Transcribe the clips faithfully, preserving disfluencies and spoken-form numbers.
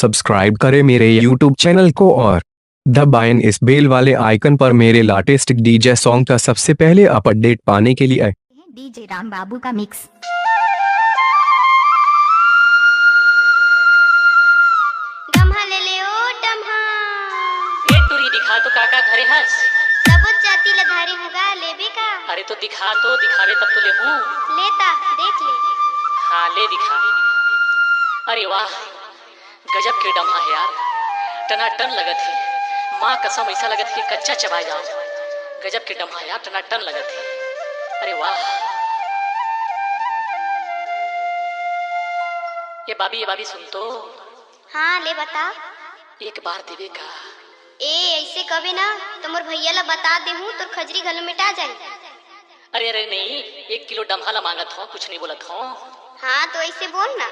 Subscribe करें मेरे YouTube channel को और दबाएं इस बेल वाले आइकन पर मेरे लेटेस्ट डीजे सॉन्ग का सबसे पहले अपडेट पाने के लिए। डीजे राम बाबू का मिक्स। डम्हा ले ले ओ डम्हा। ए टुरी, दिखा तो का का धरे हस। सबो जाति ल धरे हूँ गा, लेबे का? अरे तो दिखा तो, दिखावे तब तो लेबू। ले ता, देख ले। हाँ, ले दिखा। अरे वाह, गजब के डम्हा हे यार, टनाटन लगत हे। माँ कसम, ऐसा लगत हे कि कच्चा चबाय जाव। गजब के डम्हा यार, टनाटन लगत हे। अरे वाह। ए बाबी, ए बाबी, सुन तो। हाँ, ले बता। एक बार देबे का? ए, ऐसे कबे ना, तो मोर भैया ला बता देहूँ, तोर खजरी घलो मिटा जाही। अरे, अरे, नहीं, एक किलो डम्हा ला मांगत हों, कुछ नहीं बोलत हों। हाँ, तो ऐसे बोल ना।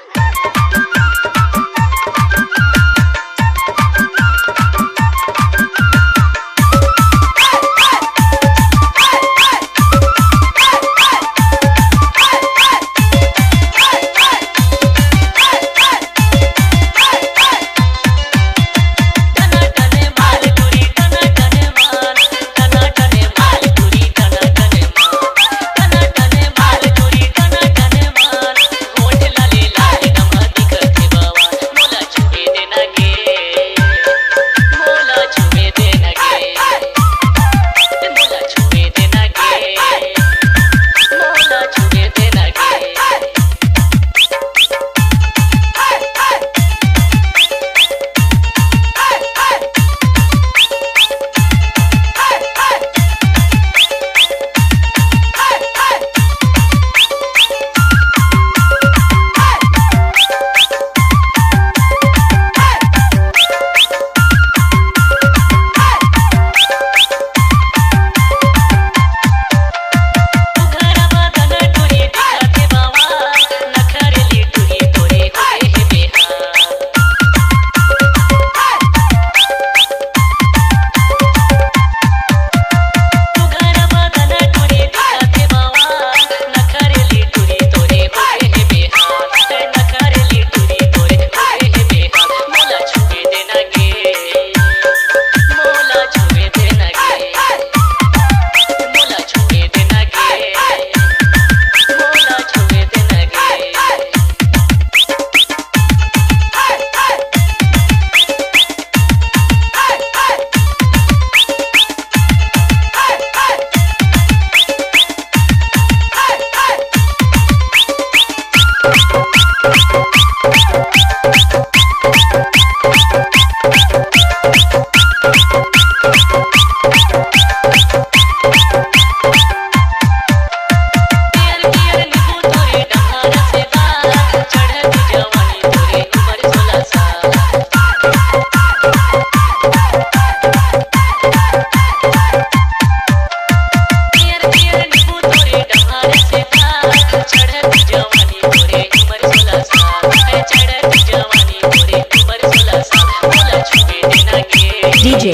डीजे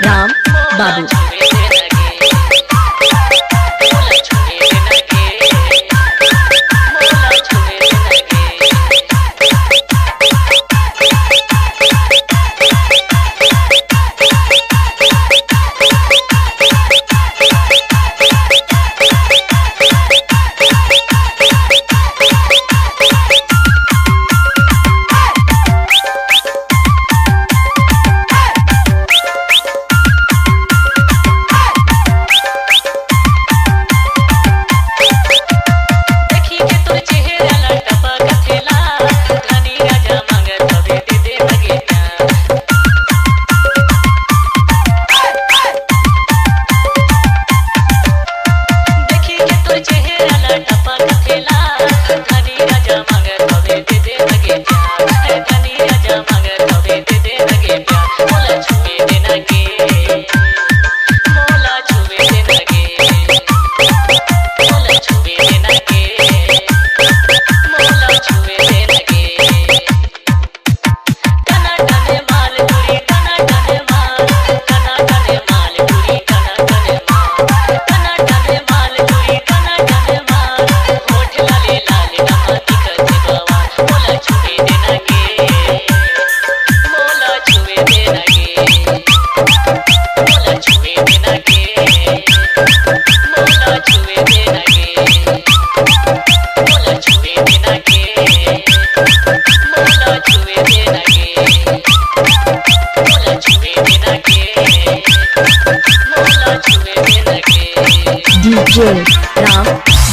राम बाबू।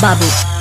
बाबू।